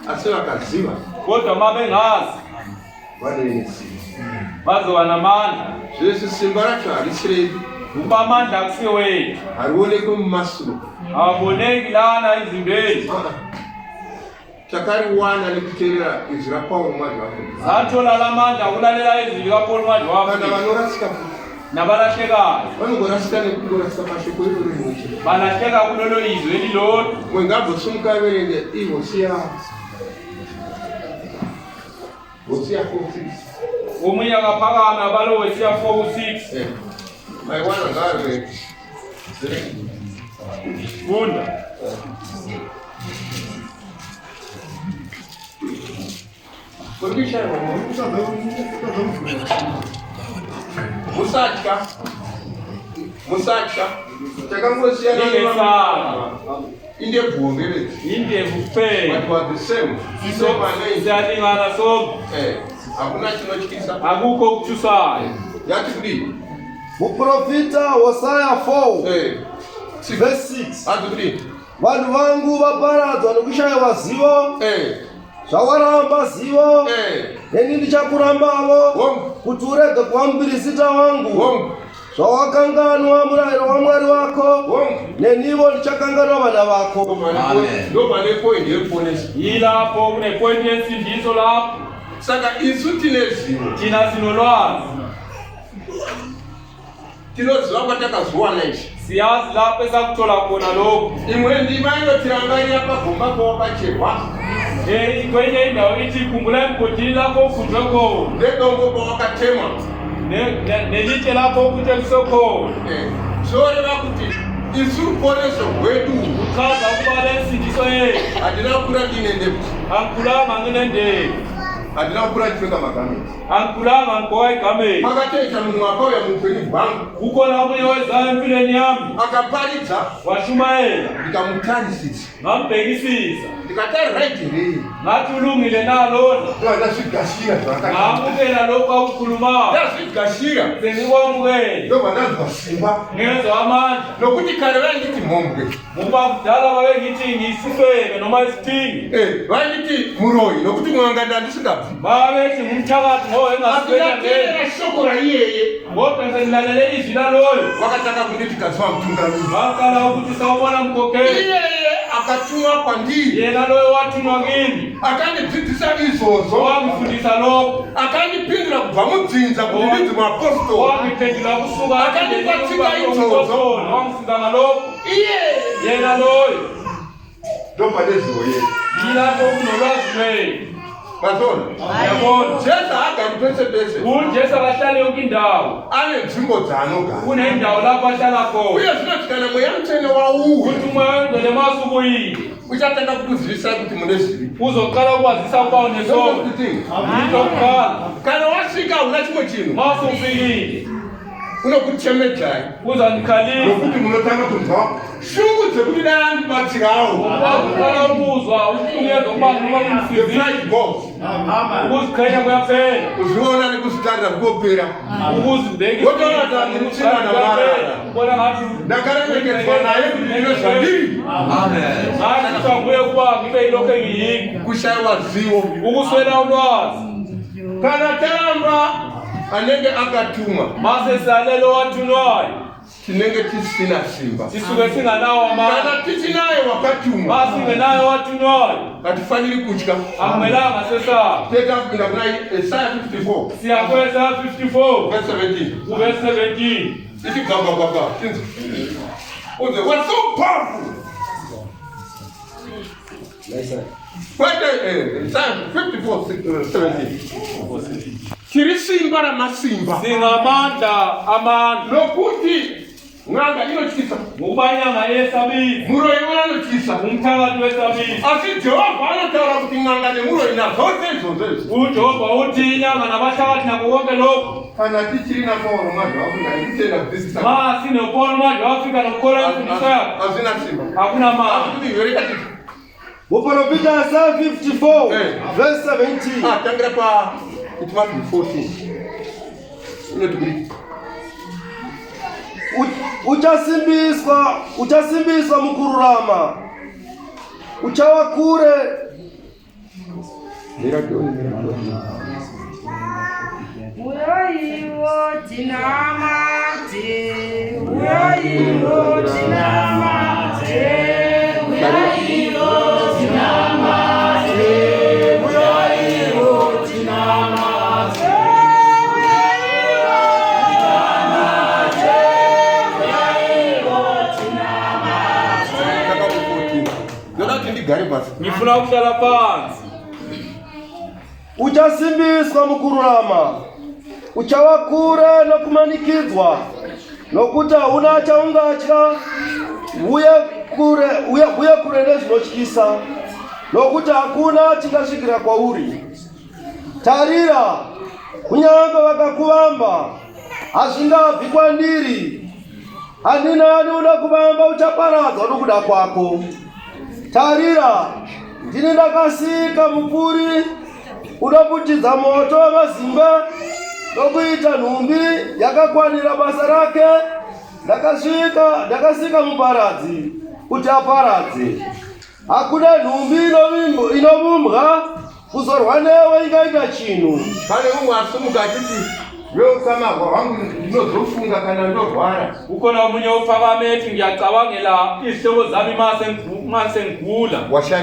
Asi vakaziva. Kodwa uma bengazi. Vanove nesimba. Bazova namandla. Zvese simba racho harisi redu. Ukuba amandla akusiwo ethu. Harionekwe mumasuro. Awaboneki lana emzimbeni. Ah, ah. Takariwana nekuteerera izwi raPauro mwadzi waAfrica. Sathola la mandla ukulalela izwi likaPaul mwadzi Kana waAfrica. vanorasika futi Nabalahlekayo. vanongorasika nekungorasika mashoko iroro rimwe chete. Balahleka kulolo izwi elilodwa. Mumwe ngaambosimuka averenge iHosea Hosea 4:6. Omunye akaphakame abale Hosea 4:6. Eh. Maiwana ngaarwe. Funda. Musatya. Musatya. Takangosiyana Ningesabi. indebvu hombe bedzi. Indebvu kuphela. But we are the same. Same anointing. Siyalingana sonke. Eh, hakuna chinotyisa. Akukho okuthusayo. Yati kudii? Muprofita Hosea 4 Eh. verse 6 Hanzi kudii? Vanhu vangu vaparadzwa nokushayiwa zivo, Eh. zvawaramba zivo, Eh. neni ndichakurambavo, Hongu. kuti urege kuva mupirisita wangu. Hongu. Zvawakanganwa murayiro waMwari wako, Hongu. nenivo ndichakanganwa vana vako. Amen. Ndopane point yekuponesa. Yilapho kunepointi yensindiso lapho. Saka isu tine zivo. Thina sinolwazi. Tinoziva kwatakazowana izvi. Siyazi lapho esakuthola khona lokhu. Imwe ndima inotirangarira pagomba pawakacherwa. Eh, kwenye indawo ithi khumbula emgodini lapho ukhunjwe khona. Nedombo pawakatemwa. Nelitshe lapho okutsheliswe khona. Eh, zvoreva kuti isu ruponeso rwedu Kuchaza ukuba le nsindiso yethu. handina kukura ndiine ndebvu. Angikhulanga nginendebe. Handina kukura ndichipfeka magameti. Angikhulanga ngigqoka igameni. Pakatoita mumwe akauya muupenyu hwangu. Kukhona omunye wezayo empilweni yami. Akaparidza. Washumayela. Ndikamutarisisa. Ngambhekisisa. Ndikati ari right here. Ngathi ulungile na lona. Ndobva ndazvigashira zvaakataura. Ngamukela lokhu akukhulumayo. Ndazvigashira. Sengikwamukele. Ndobva ndanzwa simba. Ngezwa amandla. Nokuti kare vainditi mhombwe. Ngokuba kudala babengithi ngiyisifebe noma isiphingi. Eh, vainditi muroyi nokuti mwanga ndandisingabvi. Babethi ngumthakathi ngoba Asi engasifenya ndateerera shoko raiyeye. Kodwa sengilalele izwi laloyo. Wakatanga kunditi kaziva mutungamiri. Waqala ukuthi sawubona mkhokheli. Iyeye akatumwa kwandiri. Yena loyo wathunwa kimi. Akandidzidzisa izvozvo. Wangifundisa lokho. Akandipindura kubva mudzinza kuti ndinzi muapostori. Wangiphendula kusuka Akandipa tsika idzodzo. Wangifunda ngalokho. Iye. Yena loyo. Ndopane zivo yedu. Yilapho kunolwazi lwethu. Mazona. Yabona. Jesu haagari pese pese. UJesu akahlali yonke indawo. Ane nzvimbo dzaanogara. Kunendawo lapho ahlala khona. Uye zvinoti kana mweya mutsvene wauya. Uthi umoya oyingcwele masubuyile. Uchatanga kutozivisa kuti mune zvivi. Uzoqala ukwazisa ukuba unesono. Into yokuqala. Kana wasvika hauna chimwe chinhu. Masufikile. Unokuchemedzai. Uzandikhalisa. Nokuti munotanga kunzwa shungu dzekuti dai andibatsirawo. Uqala ukuzwa ubuhlungu ukuba noma The pride goes. Ukuziqhenya kuyaphela. Kuzviona nekuzvitarira kunopera. Ukuzibhekisa. Wotoona kuti ndiri tsvina naMwari. Ubona ngathi Ndakaremekedzwa naye kuti ndine zvandiri. Amen. Ngathi kuthiwa nguye ukuba ngibe yilokhu engiyikho. Kushaiwa zivo. Ukuswela ulwazi. Kana taramba anenge akatumwa. Mase salelo wathunwayo. Tinenge tisina simba. Sisuke singanawo amandla. Kana tichinaye wakatumwa. Masingenaye wathunwayo. Hatifaniri kutya. Akumelanga sesabe. Teta kupinda kuna Isaya 54. Siya ku-Isaya 54. Verse 17. Kuverse 17. Ichi gaba gaba. Tinzi. Uze what's so powerful? Kwete eh, Isaya 54 17. Tiri simba ramasimba. Singamandla amandla. Nokuti N'anga inotyisa. Ngokuba inyanga iyesabisa. Muroyi anotyisa. Umthakathi wesabisa. Asi Jehovha anotaura kuti n'anga nemuroyi nazvose izvozvo izvi. UJehova uthi inyanga nabathakathi nako konke lokhu. Kana tichiri naPauro manje wafika nekutenda kudzidzisa. Ma sinoPaul manje wafika nokukholwa imfundiso yakhe. Hazvina simba. Akunamandla. Asi kuti verenga titi. Muprofita Isaya 54 Eh. verse 17. Ah, tangira pa it must be 14. Inoti kudii? Uchasimbiswa, uchasimbiswa mukururama. Uchava kure. Uyoiwo tinamate, uyoiwo tinamate, uyoiwo tinamate, uyoiwo tinamate, uyoiwo tinamate, uyoiwo tinamate. Takakuti ndoda kuti ndigare pasi. Ngifuna ukuhlala phansi. Uchasimbiswa mukururama, uchava kure nokumanikidzwa, nokuti hauna chaungatya, uye kure, uye, uye kure nezvinotyisa, nokuti hakuna chingasvikira kwauri. Tarira, kunyange vakakuvamba, hazvingabvi kwandiri. Ani naani unokuvamba uchaparadzwa nokuda kwako. Tarira, ndini ndakasika mupfuri unoputidza moto wamazimbe nokuita nhumbi yakakwanira basa rake. Ndakasvika, ndakasika muparadzi kuti aparadze. Hakuna nhumbi inovumbwa kuzorwa newe ingaita chinhu. Pane umwe asumuka achiti, veukama hwangu ndinozofunga kana ndorwara. Ukhona omunye ophakame ethi, ngiyacabangela izihlobo zami ma sengigula. Washaya.